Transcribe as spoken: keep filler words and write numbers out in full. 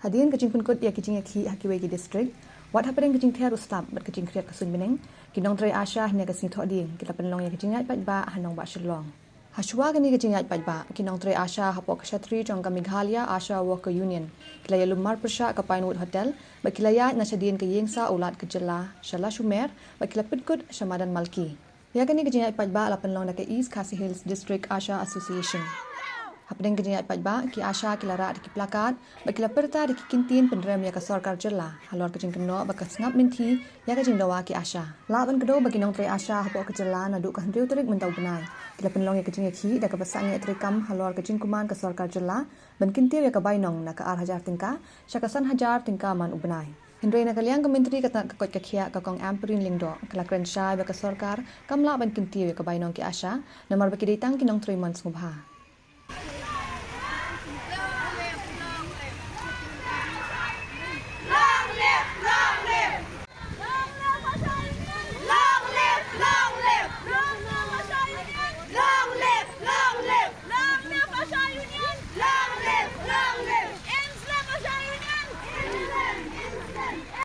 Hadien ka jingpynkut ia ki jingiakhih ha kiwei ki District, wat hapdeng ka jingther u slap bad ka jingkhriat ka suin bneng, ki nongtrei ASHA hynne ka sngi Thohdieng ki la pynlong ia ka jingiaid paidbah ha Nongbah Shillong. Hashwa kane ka jingiaid paidbah, ki nongtrei ASHA hapoh ka shatri jong ka Meghalaya ASHA Worker Union ki la ialum marpyrshah ka Pinewood Hotel bad ki la iaid na shadien ka Iingsah U Lat ka Jylla sha Lashumer bad ki la pynkut sha Madan Malki. Ia kane ka jingiaid paidbah la pynlong da ka East Khasi Hills District ASHA Association. Hapdeng ka jingiaid paidbah, ki ASHA ki la rah da ki placard bad ki la pyrta da ki kyntien pynrem ia ka Sorkar Jylla halor ka jingkynnoh ba ka sngap mynthi ia ka jingdawa ki ASHA. Lah ban kdew ba ki nongtrei ASHA hapoh ka Jylla naduh ka hynriew tarik mynta u bnai ki la pynlong ia ka jingiakhih da kaba sangeh treikam halor ka jingkuman ka Sorkar Jylla ban kyntiew ia ka bainong na ka ar hajar tyngka sha ka san hajar tyngka man u bnai. Hynrei na ka liang ka Myntri ka tnad ka koit ka khiah ka Kong Ampareen Lyngdoh ka la kren shai ba ka Sorkar kam lah ban kyntiew ia ka bainong ki ASHA namar ba ki dei tang ki nongtrei mon sngewbha.